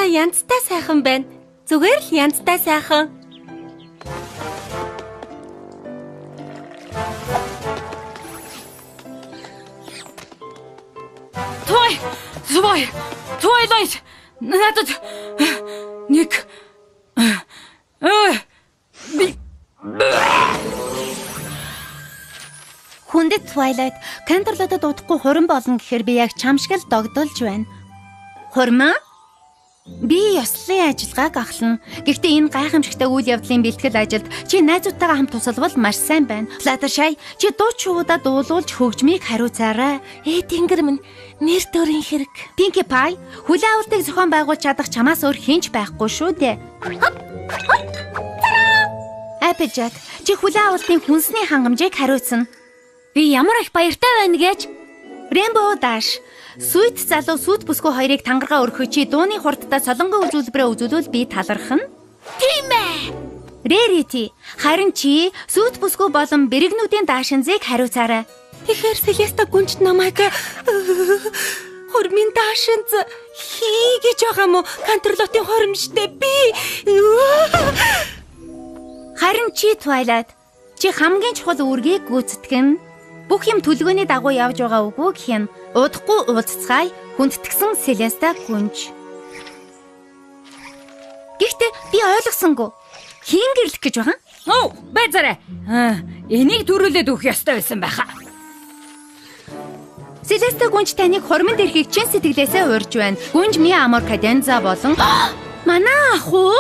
Та янзтай сайхан байна. Зүгээр л янзтай сайхан. Twilight надад нэг би Хүндэт Twilight, Canterlot-од удахгүй хурим болно гэхээр би яг чам шиг л догдолж байна. Хурмаа? Би ёслолын ажиллагааг ахлана. Гэхдээ энэ гайхамшигтай үйл явдлын бэлтгэл ажилд чи найзуудтайгаа хамт тусалвал маш сайн байна. Fluttershy, чи дуу чуудаа дуулуулж хөгжмийг хариуцаарай. Тэнгэр минь, нэр төрийн хэрэг. Pinkie Pie, хүлээн авалтыг зохион байгуулж чадах чамаас өөр хэн ч байхгүй шүү дээ. Applejack, чи хүлээн авалтын хүнсний хангамжийг хариуцна. Би ямар их баяртай байна гэж. Rainbow Dash, Sweet залуу сүйт бүсгүй хоёрыг тангараа өргөхөд чи дууны хурдтай солонгон үзүүлбэрээ үзүүлвэл би талархна. Тийм ээ. Rarity, харин чи сүйт бүсгүй болон бэрэгнүүдийн даашинзыг хариуцаарай. Тэгэхээр Селеста гүнж намайг хурмын даашинз хий гэж байгаа мó? Canterlot-ын хуримштэй би. Харин чи Twilight, чи хамгийн чухал үүргийг гүйцэтгэн. Бүх юм төлөвлөгөөний дагуу явж байгаа үгүй гэх юм. Удахгүй уулзцгаая, хүндэтгсэн Селеста гүнж. Гэхдээ би ойлгосонгүй. Хэн гэрлэх гэж байгаа? Оо, байцаарай. Энийг төрүүлээд өгөх ёстой байсан байхаа. Селеста гүнж таныг хурмын дэрхийг чин сэтгэлээсээ урьж байна. Гүнж Mi Amor Cadenza болон манай ах уу?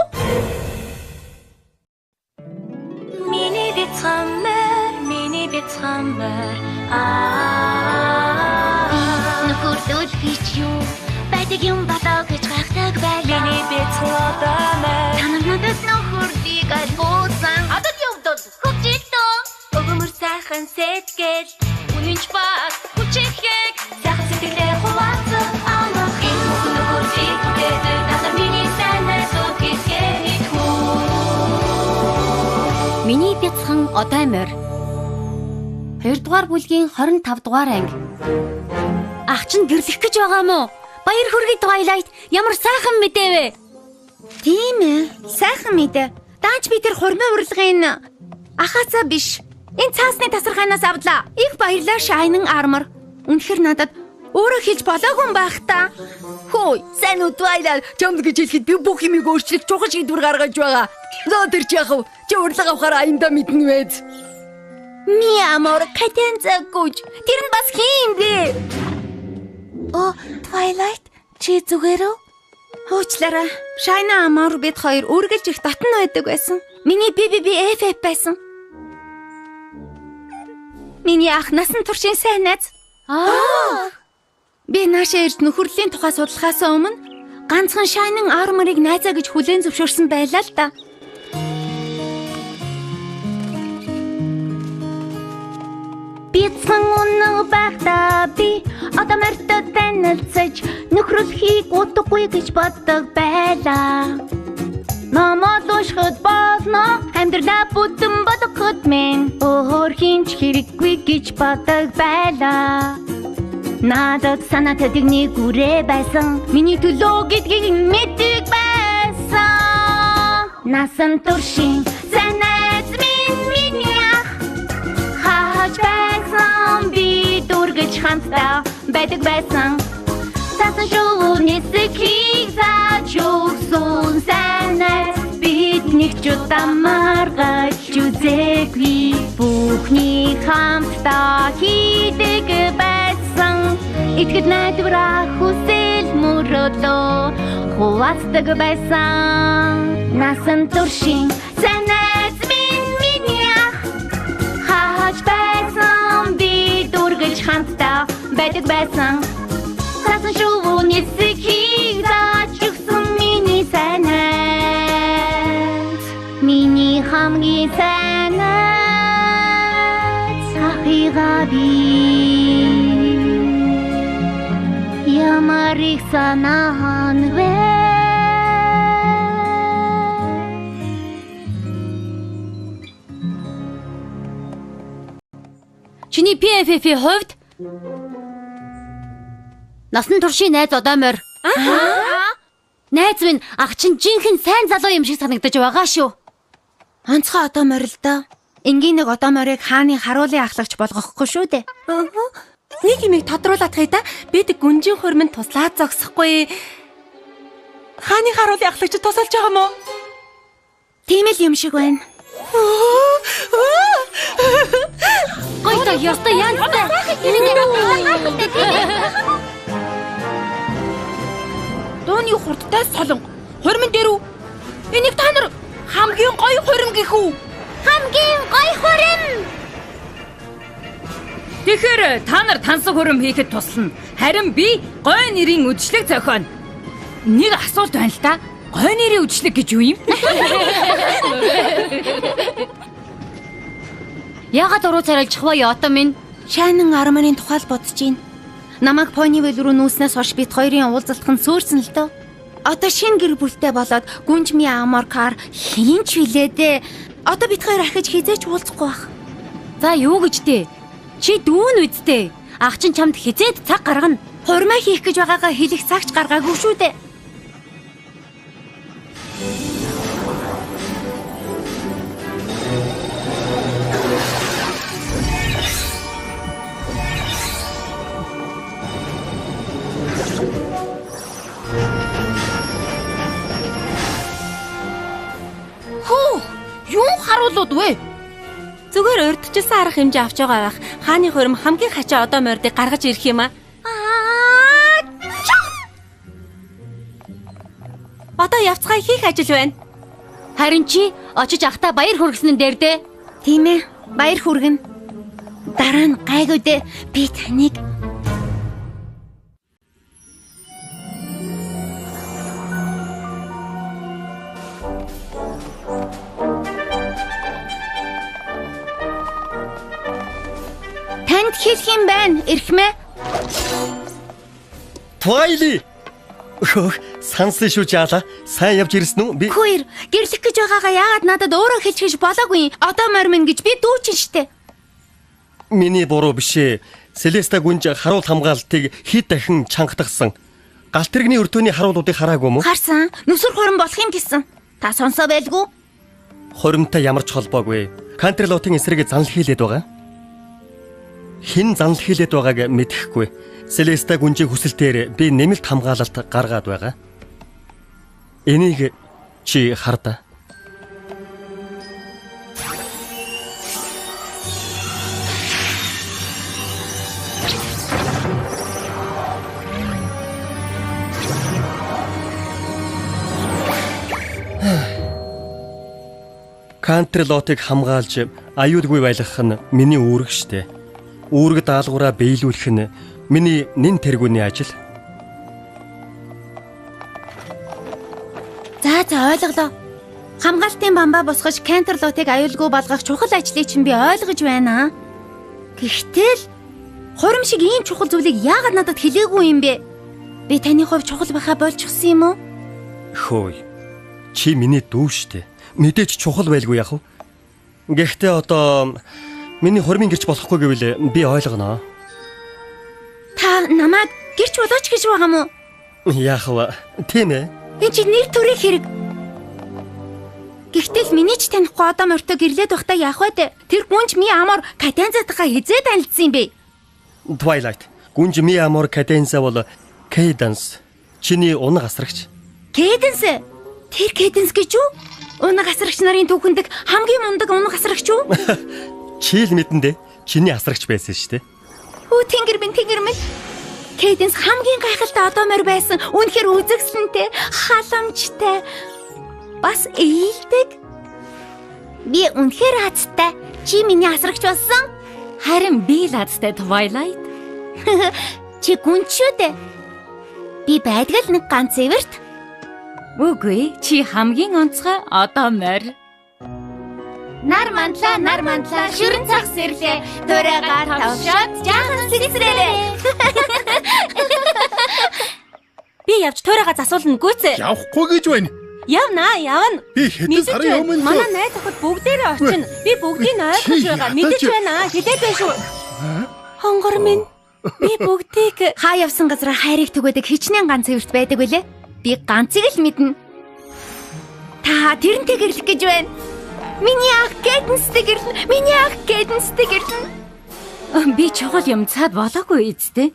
Миний бяцхан морь, миний бяцхан морь. Нөхөрлөл гэж юу байдаг юм болоо гэж гайхдаг байлаа. Миний бяцхан одоо морь. Та нар надад нөхөрлийг альгуулсан. Адад явдал Хөгжилтөө өгмөр сайхан сэтгэл. үнэнч бас хүчрэхэг Сайхан сэтгэлээ хуваалцах амарх энэ нөхөрлийг бүтээдэг. Та нар миний сайн найзууд гэдгээ мэдхүү. Миний бяцхан одоо морь. 2 дугаар бүлгийн 25 дугаар анги. Ах чинь гэрлэх гэж байгаа мó? Баяр хүргэе Twilight. Ямар сайхан мэдээ вэ? Тийм ээ. Сайхан мэдээ. Даанч би тэр хурмын урилгын ахаасаа биш. Энэ цаасны тасархайнаас авлаа. Их баярлалаа Shining Armor. Үнэхэр надад өөрөө хэлж болоогүй юм байх та. Хөөе, сайн уу Twilight? Чамд гэж хэлэхэд би бүх юмыг өөрчлөх чухал шийдвэр гаргаж байгаа. Зөө тэр чи яах вэ? Чи урилга авахаар аяндаа мэднэ вэ? Mi Amor Cadenza гүж. Тэр нь бас хин юм бэ? Оо, Twilight чи зүгээр үү? Уучлаарай. Shining Armor бид хоёр үргэлж их дотн байдаг байсан. Миний BBBFF байсан. Миний ах насан туршийн сайн найз. Аа. Би наашаа ирж нөхөрлийн тухай судлахаас өмнө ганцхан Shining Armor-ыг найзаа гэж хүлээн зөвшөөрсөн байлаа л да. Бяцхан үнэн байхдаа би одоо морьтой танилцаж нөхрөлхийг удахгүй гэж боддог байлаа. Номол уншихад болно, амьдралаа бүтэн бодоход минь өөр хинч хэрэггүй гэж боддог байлаа. Надад санаа тавьдаг нэг үрээ байсан. Миний төлөө гэдгийг мэддэг байсан. Насан туршийн сайн найз минь миний ах хааж байсан би дүргэж хамтдаа байдаг байсан. Цасан шувуу нисэхийг зааж өгсөн сайн найз бид нэг ч удаа маргаж үзээгүй. Бүхний хамтдаа хийдэг байсан. Итгэл найдвараа хүсэл мөрөөдлөө хуваалцдаг байсан. Насан туршийн сайн найз минь миний ах хааж байсан би дүргэж хамтдаа байдаг байсан. Цасан шувуу нисэхийг зааж өгсөн миний сайн найз. Миний хамгийн сайн найз ахыгаа би ямар их санаан вэ? Чиний PFF-ийн хувьд насан туршийн найз одоо морь. Найз минь ах чинь жинхэнэ сайн залуу юм шиг санагдаж байгаа шүү. Онцгой одоо морилдоо. Энгийн нэг одоо морийг хааны харуулын ахлагч болгохгүй шүү дээ. Нэг юмыг тодруулаад хай да. Бид гүнжин хурманд туслаад зогсохгүй. Хааны харуулын ахлагч тусалж байгаа мó? Тийм л юм шиг байна. Гойтой ёстой янзтай. Дууны хурдтай солонго. Хурман дээр үү? Энийг та нар хамгийн гоё хурим гэх үү? Хамгийн гоё хурим. Тэгэхээр та нар тансаг хурим хийхэд туслана. Харин би гой нэрийн үдшилэг зохионо. Нэг асуулт байна л та. Гой нэрийн үдшилэг гэж юу юм? Яагаад уруу царайлчих вэ одоо минь? Шайнан Арманы тухай л бодож байна. Намайг Ponyville рүү нүүснээс хойш бит хоёрын уулзалт нь сөөрсөн л дөө. Одоо шинэ гэр бүлтэй болоод гүнж ми амар кар хин ч билээ дээ. Одоо бит хоёр ахиж хизээч уулзахгүй байх. За юу гэж дээ? Чи дүүн үсттэй. Ах чинь чамд хизээд цаг гаргана. Хурмаа хийх гэж байгаагаа хэлэх цагч гаргаагүй шүү дээ. Хөө, юу харуулууд вэ? Зүгээр урдчилсан арга хэмжээ авч байгаа байх. Хааны хурим хамгийн хачаа одоо мордыг гаргаж ирэх юм аа. Одоо явцгаа хийх ажил байна. Харин чи очиж ахтаа баяр хүргэсэн нь дээр дээ. Тийм ээ. Баяр хүргэнэ. Дараа нь гайгүй дээ. Би таныг Танд хэлэх юм байна, эрхмээ. Твайли. Хөөх, сансан шүү жаала. Сайн явж ирсэн үү? Би Хүйр, гэрлэх гэж байгаагаа яагаад надад өөрөө хэлчихэж болоогүй юм? Одоо морь минь гэж би дүүчин штэ. Миний буруу биш ээ. Селеста гүнж харуул хамгаалтыг хэд дахин чангатгсан. Галт тэрэгний өртөөний харуулуудыг хараагүй мө? Харсан. Нүсэр хурим болох юм гэсэн. Та сонсоо байлгүй? Хуримтай ямар ч холбоогүй. Кантерлотын эсрэг занл хийлээд байгаа. Хэн занл хийлээд байгааг мэдэхгүй. Селеста гүнжийн хүсэлтээр би нэмэлт хамгаалалт гаргаад байгаа. Энийг чи хардаа. Кантерлотыг хамгаалж аюулгүй байлгах нь миний үүрэг штэ. Үүрэг даалгавраа биелүүлэх нь миний нэн тэргүүний ажил. За за ойлголоо. Хамгаалтын бамбаа босгож Кантерлотыг аюулгүй болгох чухал ажлыг чинь би ойлгож байна. Гэхдээ л хурим шиг ийм чухал зүйлийг яагаад надад хэлээгүй юм бэ? Би таны хувь чухал байхаа болчихсон юм уу? Хөөе. Чи миний дүү штэ. Мэдээж чухал байлгүй яах вэ? Гэхдээ одоо миний хурмын гэрч болохгүй гэвэл би ойлгоно. Та намайг гэрч болооч гэж байгаа мó? Яах вэ? Тийм ээ. Энэ чи нэр төрийн хэрэг. Гэхдээ л миний ч танихгүй одоо морьтой гэрлээд байхдаа яах вэ дээ? Тэр гүнж ми амар кадензатайгаа хизээ танилцсан юм бэ? Twilight. Гүнж ми амар каденза бол Cadence. Чиний унаг асрагч. Кэденс. Тэр Кэденс гэж юу? Унаг асрагч нарын түүхэндх хамгийн мундаг унаг асрагч юу? Чи л мэдэн дээ. Чиний асрагч байсан шүү дээ. Өө тэнгэр минь тэнгэр минь. Кэденс хамгийн гайхалтай одоо морь байсан. Үнэхээр үзэгсэлэнтэй, халамжтай. Бас ээлдэг. Би үнэхээр азтай. Чи миний асрагч болсон. Харин би л азтай Twilight. Чи гүн шүү дээ. Би байдаг л нэг ганц эвэрт. Үгүй, чи хамгийн онцгой одоо морь. Нар мандлаа, нар мандлаа, шүрэн цагс ирлээ. Туурайгаа тавшаад жаахан сэгсрээрээ. Би явж туурайгаа засуулна гүйцээ. Явахгүй гэж байна. Явна, явна. Би хэдэн сарын өмнө л Манай найз охид бүгдээрээ очино. Би бүгдийг нь ойлгож байгаа. Мэдэж байна. Хэлээд байна шүү. Хонгор минь би бүгдийг Хаа явсан газараа хайрыг түгээдэг хичнээн ганц эвэрт байдаг билээ. Би ганцыг л мэднэ. Та тэрнтэй гэрлэх гэж байна. Миний ах Кэдэнстэй гэрлэн. Миний ах Кэдэнстэй гэрлэн. Би чухал юм цаад болоогүй эцтэй.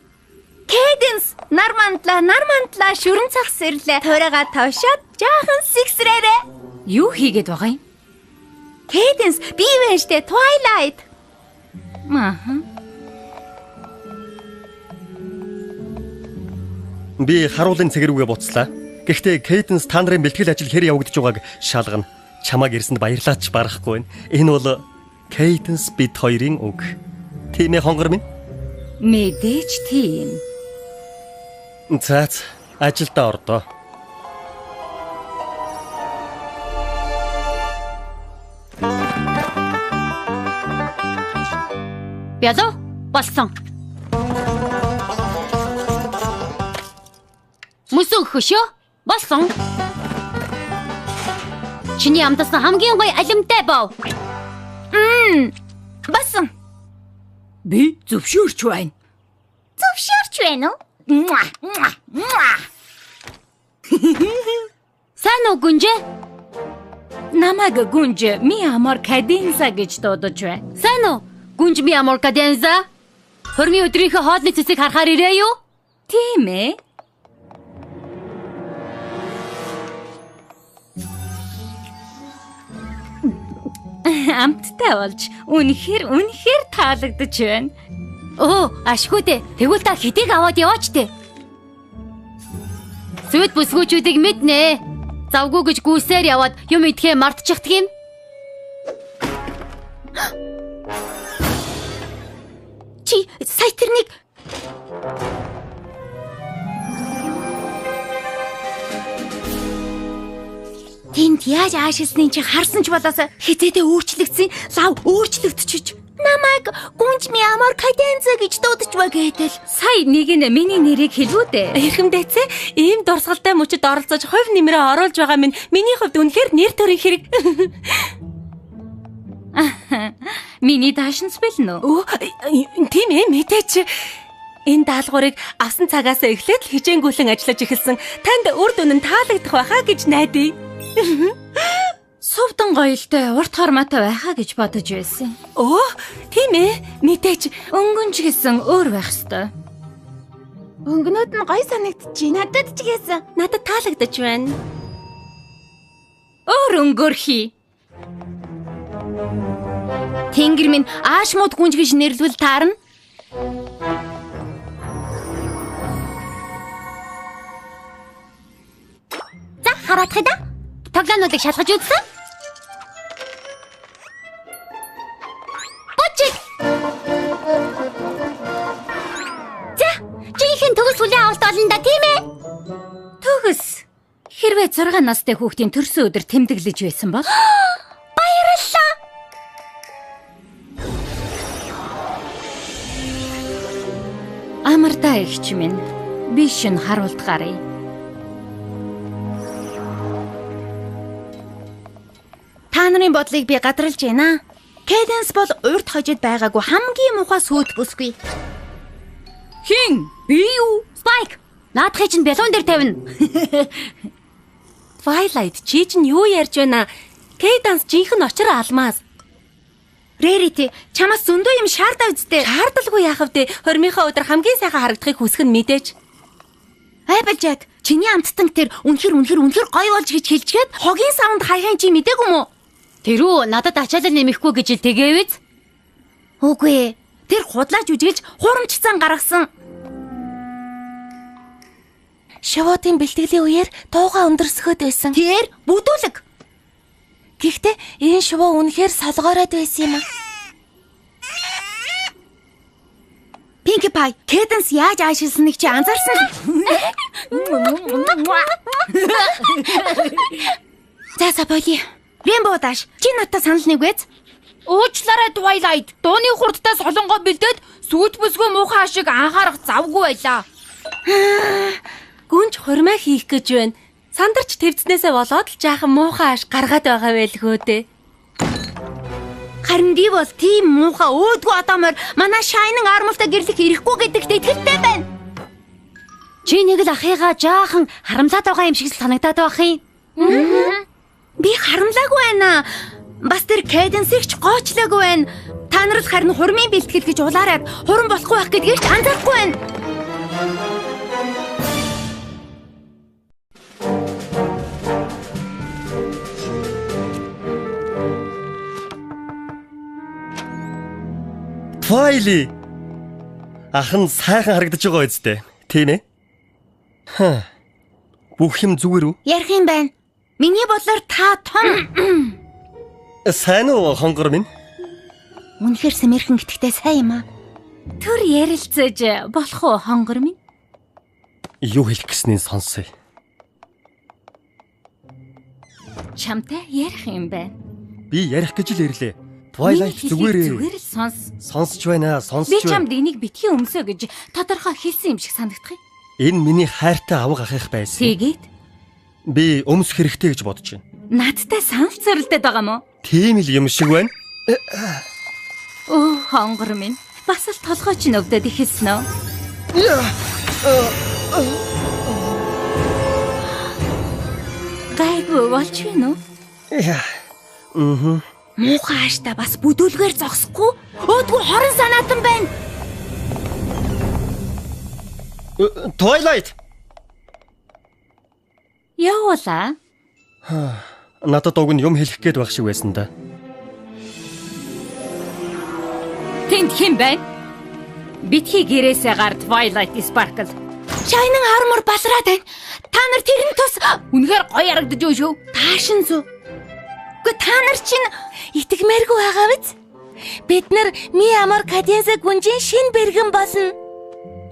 Кэдэнс нар мандлаа, нар мандлаа шүрэн цах сэрлээ. Тойроо тавшаад жаахан сэгсрээрээ. Юу хийгээд байгаа юм? Кэдэнс би байна штэ Twilight. Ааха. Би харуулын цэг рүүгээ буцлаа. Гэхдээ Кейденс та нарын бэлтгэл ажил хэр явагдаж байгааг шалгана. Чамааг ирсэнд баярлаач барахгүй байна. Энэ бол Кейденс бид хоёрын үг. Тийм ээ хонгор минь? Мэдээж тийм. За ажилдаа ордоо. Бяло болсон. Мөсөн хөшөө болсон. Чиний амдасан хамгийн гоё алимтай бов. Болсон. Би зөвшөөрч байна. Зөвшөөрч байна уу? Сайн уу гүнжээ? Намайг гүнж ми амар каденса гэж дуудаж бай. Сайн уу? Гүнж ми амар каденза? Хормын өдрийнхөө хоолны цэцэг харахаар ирээ юу? Тийм ээ. Амттай болж үнэхээр таалагдаж байна. Өө, ашгүй дээ. Тэгвэл та хитийг аваад яваач дээ. Сүд бүсгүүчүүдийг мэднэ. Завгүй гэж гүйсээр яваад юм идэхээ мартчихдаг юм. Чи сая тэрнийг Тэнд яаж аашилсныг чи харсан ч болоосоо хизээдээ өөрчлөгдсөн лав өөрчлөгдчихөж. Намайг гүнж ми амар каденза гэж дуудаж ба гэтэл. Сая нэг нь миний нэрийг хэлвүү дээ. Эрхэмдээцээ ийм дурсгалтай мөчөд оролцож хувь нэмрээ оруулж байгаа минь миний хувьд үнэхээр нэр төрийн хэрэг. Миний даашинз бэлнэ үү? Өө тийм ээ мэдээч. Энэ даалгаврыг авсан цагаас эхлээд л хичээнгүйлэн ажиллаж эхэлсэн. Танд үр дүн нь таалагдах байхаа гэж найдаа. Сувдан гоёлтой урт хормоотой байхаа гэж бодож байсан. Өө тийм ээ мэдээч. Өнгөн ч гэсэн өөр байх ёстой. Өнгөнүүд нь гоё санагдчих. Надад ч гэсэн. Надад таалагдаж байна. Өөр өнгөөр хий. Тэнгэр минь аашмууд гүнж гэж нэрлвэл таарна. За хараадах да. Тоглоомнуудыг шалгаж үзсэн. Бочиг. За, жинхэнэ төгс хүлээн авалт болно да, тийм ээ? Төгс. Хэрвээ 6 настай хүүхдийн төрсөн өдөр тэмдэглэж байсан бол Баярлалаа. Амардаа эгч минь би шин харуулт гаръя. Та нарын бодлыг би гадралж байна. Кэденс бол урд хожид байгаагүй хамгийн муухай сүйт бүсгүй. Хин? Би юу? Спайк, наадхыг чинь бялуун дээр тавина. Twilight чи чинь юу ярьж байна? Кэданс жинхэнэ очир алмаас. Rarity, чамаас зөндөө юм шаардаа үсттэй. Шаардлагагүй яах вэ? Хормынхоо өдөр хамгийн сайхан харагдахыг хүсэх нь мэдээж. Applejack, чиний амттан тэр үнэхэр гоё болж гэж хэлчихэд хогийн савнд хаяхын чи мдээгүй юм уу? Тэр үү надад ачаалал нэмэхгүй гэж ил тэгээвэз? Үгүй ээ. Тэр худлаа жүжиглж хурамчцан гаргасан. Шивотын бэлтгэлийн үеэр туугаа өндөрсгөөд байсан. Тэр бүдүүлэг. Гэхдээ энэ шувуу үнэхээр солгоороод байсан юм аа. Pinkie Pie, Cadence яаж аашилсныг чи анзаарсан? За Саболи. Rainbow Dash, чи надтай санал нэгвэз? Уучлаарай Twilight. Дууны хурдтай солонгоо бэлдээд сүйт бүсгүй муухай ашиг анхаарах завгүй байлаа. Гүнж хурмаа хийх гэж байна. Сандарч твцнээсээ болоод л жаахан муухай аш гаргаад байгаа байлгүй дээ. Харин би бол тийм муухай өөдгөө одоомор манай Shining Armor-тай гэрлэх ирэхгүй гэдэгт итгэлтэй байна. Чи нэг л ахыгаа жаахан харамлаад байгаа юм шиг л санагдаад байх юм. Би харамлаагүй байна. Бас тэр Кэденсийг ч гоочлоогүй байна. Та нар л харин хурмын бэлтгэл гэж улаарад хурим болохгүй байх гэдгийг ч анзаарахгүй байна. Твайли. Ах нь сайхан харагдаж байгаа үстэй. Тийм ээ? Ха. Бүх юм зүгээр үү? Ярих юм байна. Миний бодлоор та том. Сайн уу, хонгор минь? Үнэхээр сэмэрхэн итгэвтэй сайн юм аа. Төр ярилцаж болох уу, хонгор минь? Юу хэлэх гэснийг сонсъё. Чамтай ярих юм байна. Би ярих гэж л ирлээ. Twilight зүгээрээ. Зүгээр л сонс. Сонсч байна, сонсч Би байна. чамд энийг битгий өмсөө гэж тодорхой хэлсэн юм шиг санагдах юм. Энэ миний хайртай авга ахих байсан. Тэгээд Би өмсөх хэрэгтэй гэж бодож байна. надтай санал зөрөлдөд байгаа мó? Тийм л юм шиг байна. Өө, хонгор минь. Бас л толгой чинь өвдөд эхэлсэн үү? Гайгүй болж байна уу? Мм. Муухай ааштай бас бүдүүлгээр зогсохгүй. Өөдгөө хорон санаатан байна. Twilight. Явуулаа. Надад уг нь юм хэлэх гээд байх шиг байсан да. Тэнд хэн байна? Битгий гэрээсээ гар Twilight Sparkle. Shining Armor балраад байна. Та нар тэрэн тус Үнэхээр гоё харагдаж байна шүү. таашин зү. Үгүй та нар чинь Итгэмээргүй байгаа биз? Бид нар Ми Амар Каденса гүнжийн шин бэргэн болно.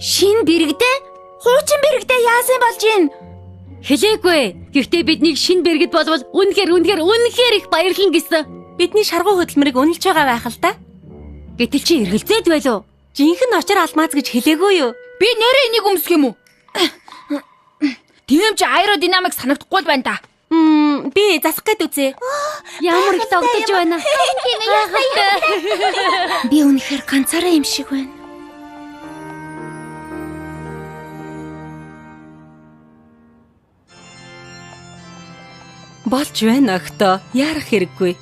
шин бэрэгдээ хуучин бэрэгдээ яасан болж гин? Хэлээгүй. Гэхдээ биднийг шин бэргэд болвол үнэхээр үнэхээр үнэхээр их баярлна гэсэн. Бидний шаргуу хөдөлмөрийг үнэлж байгаа байх л та. Гэтэл чи эргэлзээд байлуу. Жинхэнэ очир алмаз гэж хэлээгүй юу? Би нэрээ энийг өмсөх юм уу? Тийм чи аэродинамик санагдахгүй л байна да. Би засах гээд үзье. Ямар их догдож байна. Би үнэхээр ганцаараа юм шиг байна. Болж байна охтоо. Яарах хэрэггүй.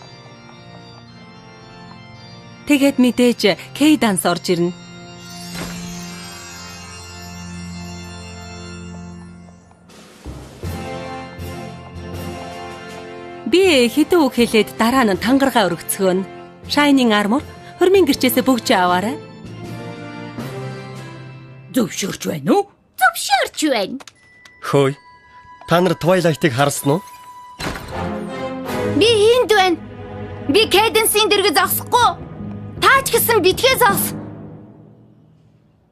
Тэгээд мэдээж К данс орж ирнэ. Би хэдэн үг хэлээд дараа нь тангараа өргөцгөөнө. Shining Armor хормын гэрчээсээ бөгжөө аваарай. Зөвшөөрч байна уу? Зөвшөөрч байна. Хөөе. Та нар Twilight-ыг харсан уу? Би энд байна. Би Кэденсийн дэргэд зогсохгүй. Та ч гэсэн битгий зогс.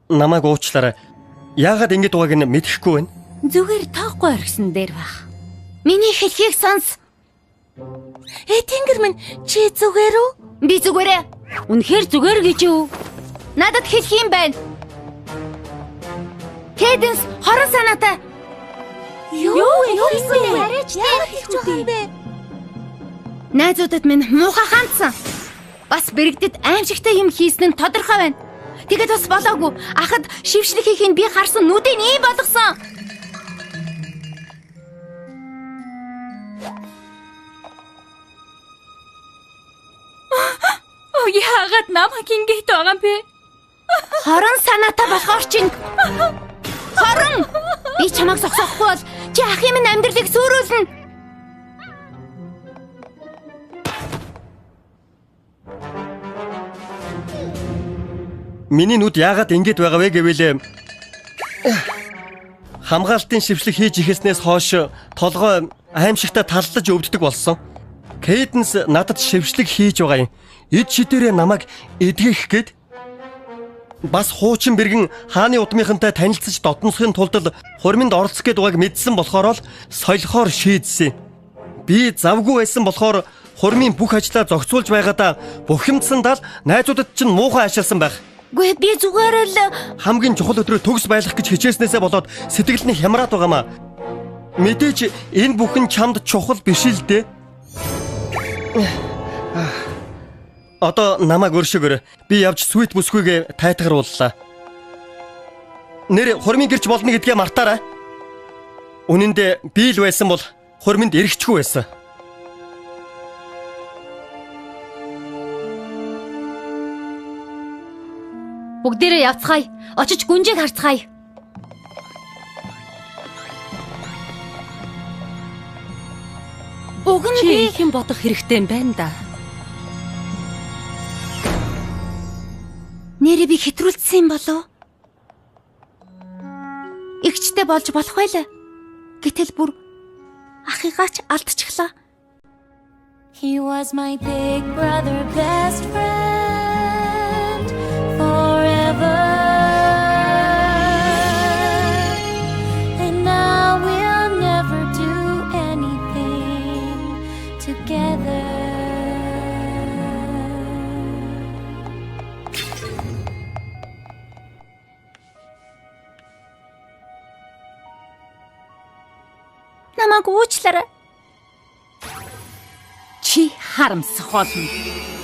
Намайг уучлаарай. Яагаад ингэж байгааг нь мэдэхгүй байна. Зүгээр тоохгүй орхисон дээр байх. Миний хэлхийг сонс. Э тэнгэр минь чи зүгээр үү? Би зүгээрээ. Үнэхээр зүгээр гэж юу? Надад хэлэх юм байна. Кэденс хорон санаатай. Юу вэ? Арайч хэлж байгаа юм бэ? Найзуудад минь муухай хандсан. Бас бэрэгдэд аимшигтай юм хийсэн нь тодорхой байна. Тэгээд бас болоогүй. Ахад шившлэг хийхийг би харсан нүдийг ийм болгосон. Оо яагаад намайг ингэж байгаа юм бэ? Хорон санаатай болохоор чинь хорон би чамайг зогсоохгүй бол чи ахын минь амьдралыг сүрүүлнэ. Миний нүд яагаад ингэж байгаа вэ гэвэл хамгаалтын шившлэг хийж эхэлснээс хойш толгой аимшигтай таллаж өвддөг болсон. Кейденс надад шившлэг хийж байгаа юм. Эд шидэрээ намайг эдгэх гээд бас хуучин бэргэн хааны удмынхантай танилцаж дотносохын тулд л хурминд оролцох гээд байгааг мэдсэн болохоор л солихоор шийдсэн. Би завгүй байсан болохоор хурмын бүх ажлаа зохицуулж байгаадаа бухимдсандаа л найзуудад чинь муухай ашигласан байх. Үгүй би зүгээр л Хамгийн чухал өдрөө төгс байлгах гэж хичээснээсээ болоод сэтгэл нь хямраад байгаамаа. Мэдээж энэ бүхэн чамд чухал биш л дээ. Одоо намайг өршөөгөр. Би явж сүйт бүсгүйгээ тайтгарууллаа. Нэр хурмын гэрч болно гэдгээ мартаарай. Үнэн дээр би л байсан бол хурминд эргэчгүй байсан. Бүгдээрээ явцгаая. Очиж гүнжийг харцгаая. Уг нь Чи би их юм бодох хэрэгтэй юм байна да. Нэрээ би хэтрүүлсэн юм болов? Игчтэй болж болох байлаа. Гэтэл бүр ахыгаа ч алдчихлаа. He was my big brother, best friend forever. And now we'll never do anything together. Намайг уучлаарай. Чи харамсах болно.